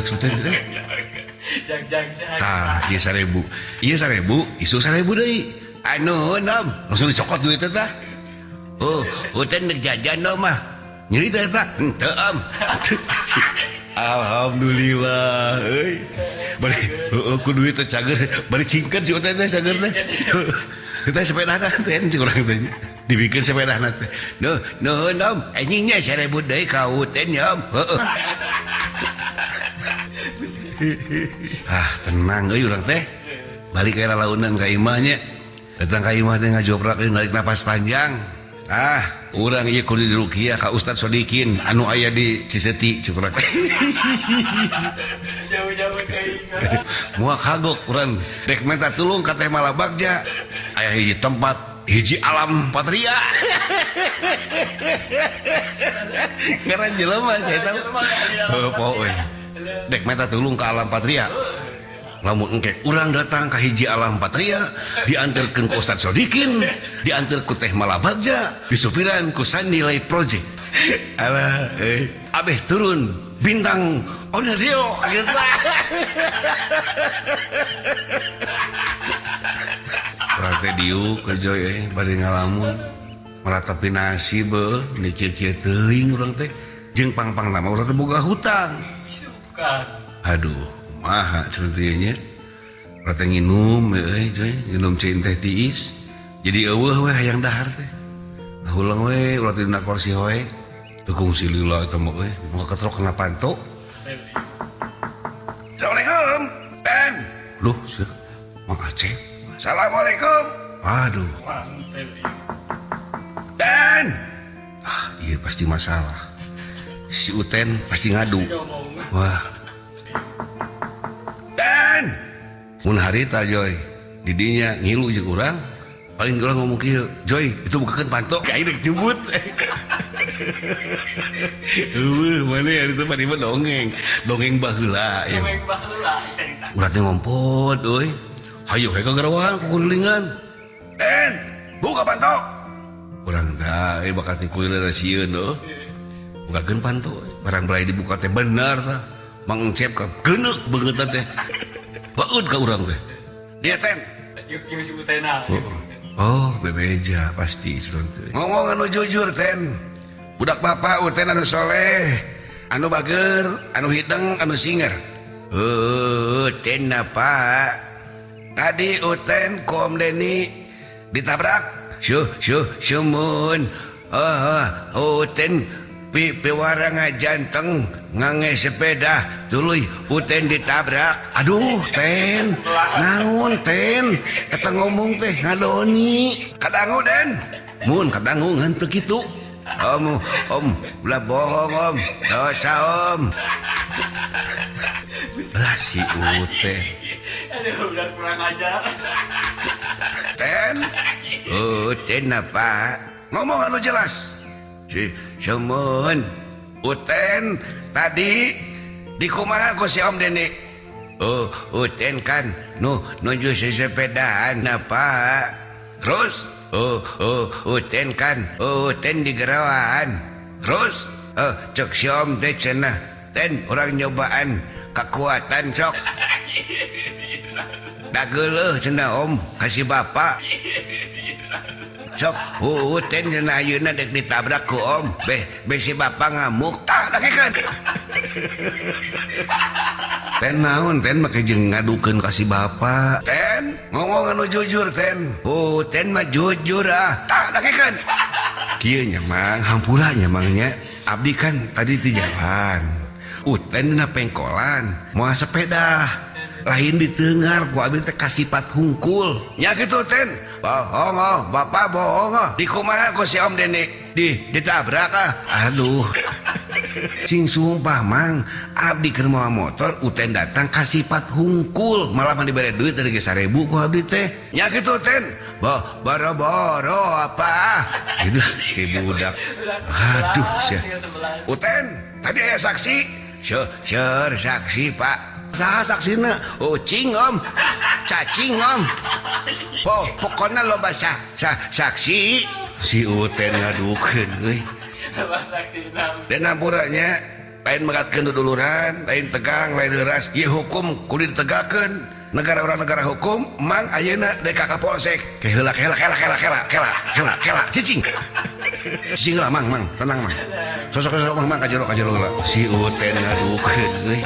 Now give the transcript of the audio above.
Sultan teh. Tah, ieu 1000. Ieu 1000, isuk 1000 deui. Anu om, langsung dicokot duit teh tah. Oh, Uten dek jajan om mah. Nyeri teh eta? Henteu om. Alhamdulillah euy. Bari heueuh ku duit teh cager, bari cingkeun si Uten teh cager teh. Kita sepedana teh cik urang teh. Dibikeun sepedana teh. Nuh, nuhun om, anjingnya 1000 deui ka Uten ya om. Heueuh. Ah, tenang euy urang teh. Balik ka lalaunan ka imah nya. Datang ka imah teh ngajoprak euy narik napas panjang. Ah, urang ieu kudu diruqyah ka Ustad Sodikin anu aya di Ciseti cik urang. Jauh-jauh teuing. Moal kagok urang rek minta tulung ka Teh Malabagja. Aya hiji tempat, hiji alam patria. Ngaran jelema saya tahu. Heuh poe. Dek minta tulung ka alam patria. Lamun engke urang datang ka hiji alam patria, diantarkeun ku Ustad Sodikin, diantar ku Teh Malabagja, disupiran ku Sandi Lay Project. Alah, euy. Abeh turun bintang Onario gitu. Urang teh diuk ke Joy euy bari ngalamun. Meratapi nasib beuh, mikir kieu teuing urang teh. Jeung pang-pang nama urang teh boga hutang. Aduh, kumaha cenah teh nya. Urang teh nginum euy Joy, nginum cai teh tiis. Jadi eueuh we hayang dahar teh. Ngahulang we urang teh dina kursi hoe. Teu kungsi lila eta mah euy, muka ketrok kana panto. Assalamualaikum. Ben. Loh, seuh. Mang Acep. Assalamualaikum. Aduh. Dan. Ah, iya pasti masalah. Si Uten pasti ngadu. Wah. Dan. Mun harita Joy, didinya ngilu jeung urang, paling urang ngomong kieu, Joy, itu bukakeun panto, aing rek jemput. Eueuh, mana ya itu mah dongeng, dongeng baheula ya. Dongeng baheula cerita. Urang teh ngompot euy. Hayu we ka garawan kukurilingan. Den, buka panto. Urang tah euy bakal tikulilingan sieun heuh. Bukakeun panto, barang balai dibuka teh bener tah. Mang Encep ka geuneuk beungeutna teh. Baeud ka urang teh. Dia ten. Yung si Utena. Oh, bebeja pasti cenah teh. Ngomong anu jujur ten. Budak bapak Uten anu soleh, anu bager, anu hideng, anu singer. Uten apa? Tadi Uten ku Om Deni ditabrak. Syuh syuh syumun. Uten piwaranga janteng ngange sepeda tuluy Uten ditabrak. Aduh ten, naon ten? Eta ngomong teh ngadoni. Kadangu den. Mun kadangu ngan teu kitu. Om, om, ulah bohong om, dosa om. Lah si Uten. Aduh, udah kurang ajar. Ten, Uten apa? Ngomong anu jelas. Si Semun, Uten tadi dikumaha ku si Om Deni. Oh, Uten kan nu nuju sesepedaan apa? Terus, oh, oh, Uten kan, Uten di gerawan. Terus, oh, cek si Om teh cenah, ten orang nyobaan kekuatan sok. Dageuleuh cenah Om kasih bapak. Sok, Uten cenah ayeuna dek ditabrak ku Om. Beh, beh si bapak ngamuk. Tah, dakekeun. Ten naon ten make jeung ngadukeun ka si bapak. Ten, ngomong anu jujur ten. Oh, ten mah jujur ah. Tah, dakekeun. Kieu nya Mang, hampura nya Mang nya. Abdi kan tadi di jalan. Uten dina pengkolan, moal sepeda. Lain ditengar ku abdi teh kasipat hungkul. Nya kitu ten. Bohong oh, bapak bohong oh. Dikumaha ku si Om Deni? Di ditabrak ah. Aduh. Cing sumpah Mang, abdi keur mawa motor Uten datang kasipat hungkul, malah mah dibere duit dari ge 1000 ku abdi teh. Nya kitu ten. Boh, boro-boro apa? Itu si budak. Aduh sia. Uten, tadi aya saksi. Seur saksi, Pak. Saha saksina? Ucing om, cacing om. Pokoknya loba saksi. Si Uten ngadukeun euy. Dan hampuranya Lain megatkeun duduluran, lain tegang, lain heuras. Ieu hukum kudu ditegakkeun. Negara orang negara hukum, Mang ayeuna dek ka Kapolsek. Ke heula kela kela kela kela kela kela kela cicing. Cicing lah Mang, Mang, tenang Mang. Sosok-sosok Mang, Mang ka jero heula. Si Uten ngadukeun euy.